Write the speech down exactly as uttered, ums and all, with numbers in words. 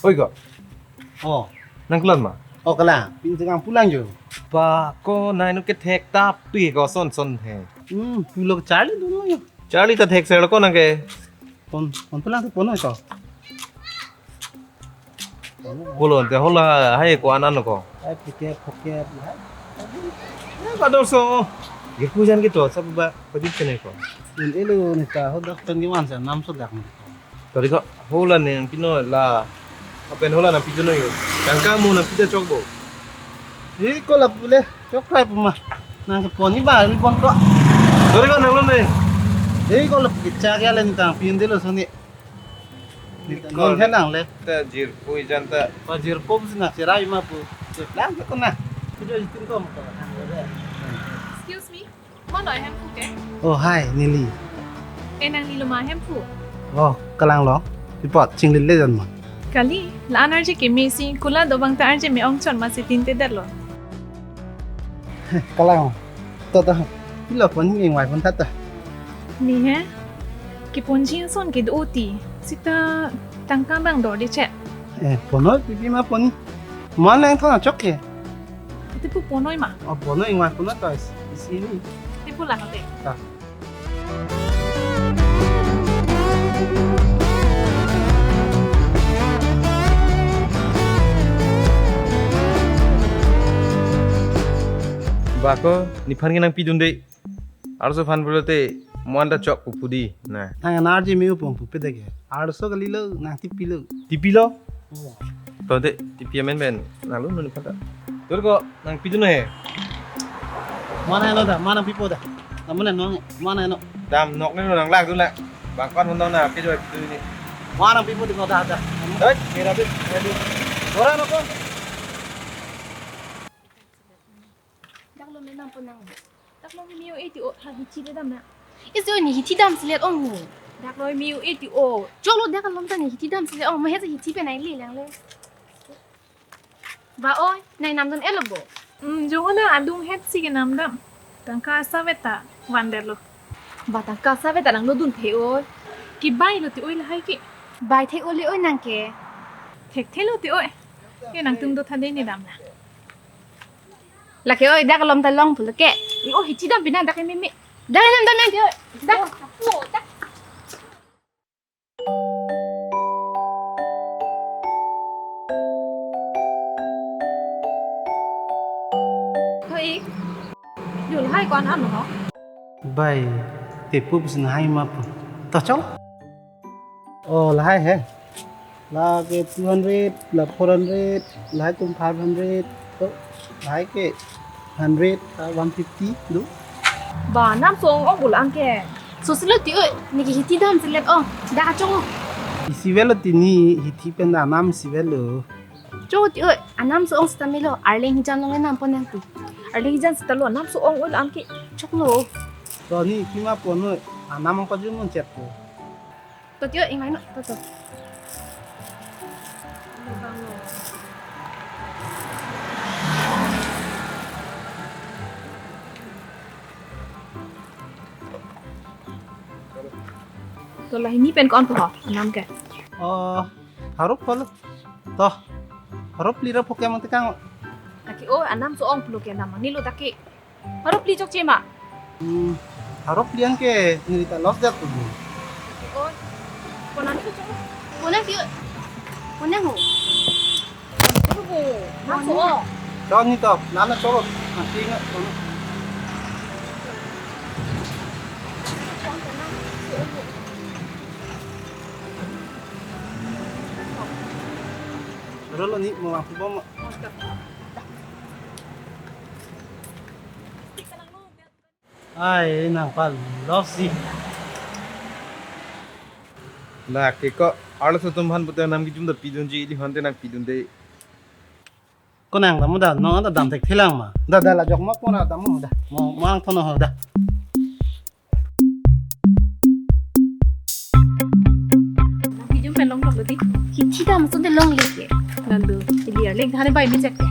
Oi ko. Oh. Nang kelang ma? Oh, kelang. Pin segang pulang jo. Ba ko nai nu kethek tap pi ko son son he. Hmm, pulo charli dun lo jo. Charli ta thek sel ko nang ke. Pon, pon pulang tu pon oi ko. Pulo te hola hai ko anan ko. Hai pike phoke hai. Ya kador so. Ye ku jan gitu sab ba ko dit sene ko. Pin elo ni ta ho dak pen ki man sa nam so dak ni. Tori ko hola ne ang pino la. Apen hola nang pidun noi. Tangka mo nang pida chok bo. He ko la pule chok kai puma. Nang ke pon ni ba ni pon ko. Tori ko nang lo ne. He ko la kicha kya le ni tang pin de lo so ni. Ni ta non khe nang le. Ta jirpo ijan ta. Pa jirpo si na cherai ma pu. Lang ko na. Kujo itin ko mo ko. Excuse me. Mo noi hemphu ke? Oh, hi, neli. Eh, nangli lo ma hemphu? Oh, kelang lo. Pi apot, chinglit le jan ma. Kali, la-an arje keme si, kula dobang ta arje me-ong chot ma si tin te det lo. Kelang. To to. Pilo pon ni ingwai pon tha ta. Ni he? Keponji ason kedo ti. Sita tangka bang dor di chet. Eh, pon noi pipi ma pon ni. Mo nang thon achok ke. Tipu pon noi ma. Oh, pon noi ingwai pon noi to is, is ini. Tipu lang te. Ta. Ba ko, nephan ke nang pidun de. Arloso aphan pulote, mo an ta chok pu pudi, na. Nang an arje me-u pon pu pede ke. Arloso kali lo, nang tipi lo. Tipi lo? Oh. To de, tipi amen ben. Nang lo nun pata. Tor ko, nang pidun he. Mana lo da, mana pipo da. Mana no, mana no. Dam nok ne lo nang lak dun la. Bangkon hon na ke jo pidun ni. Mana pipo di ko da da. Hei, mera bit. Ora no ko. Dak lo me nam pon nang. Dak lo me o eti o ha hithi le dam na. Isi o ne hithi dam si let ong ho. Dak lo me o eti o. Cholo dak lo ta ne hithi dam si let ong. Mo he hithi pen ai le lang le. Ba oi, nai nam don elo bo. Hmm, jo na adung het si ke nam dam. Tangka save ta van det lo. Ba tangka save ta nang lo dun the oi. Kebai lo ti oi lahai ke. Bai thek o le oi nang ke. Thekthe lo ti oi. Ke nangtum do tha de ne dam na. Lake oi, dak lom ta long pulo ke. I o hithi dam pina dak mimi. Dak nam dam nang ke oi. Dak. Oh, dak. Hoi. Yo lahai ko-an an ho. Bai, tepu pusin hai ma pu. Ta chong. Oh, lahai he. La ke two hundred, la four hundred, lahai tum five hundred, to lahai ke hundred, ta one fifty do. Ba nam so-ong ong bul ang ke. So si lo ti oi, ne ke hithi dam si let ong, dak kachong. Isi avelo ti ne hithi pen da nam isi avelo. Cho ti oi, anam so-ong sita melo, Arleng hijan long le nam pon nang ti. Arleng hijan sita lo, nam so-ong oi lo ang ke chok lo. To ne pima pon noi, anam ang pajun mon chet ko. To ti oi, ingmai no, to to. To la hini pen ko-an ko ho, anam ke. Oh, harup ko lo. To, harup phli ra phoke mang tekang. Aki o, anam so-ong pulo ke nam, ni lo dak ke. Harup phli chokche ma. Hmm, harup phli an ke neli ta loss det ko. Oi. Konang tu chok. Konang ti. Konang ho. Konang ho. Nam so-ong. Chon ni to, nana choro. Nanti ingat kono. Rolo ni mo aku bom. Ai, nang pal, loss si. Lake ko, arloso atum aphan putar nam kejum ta pidunji, ili aphan te nang pidunde. Konang dam da, nong da dam thekthelang ma. Da da la jok ma pora dam da. Mo mang thono ho da. Nang kejum pen long lok lo di. Hithi dam so de longle ke. Nandu, ili Arleng thane bai mi chet ke.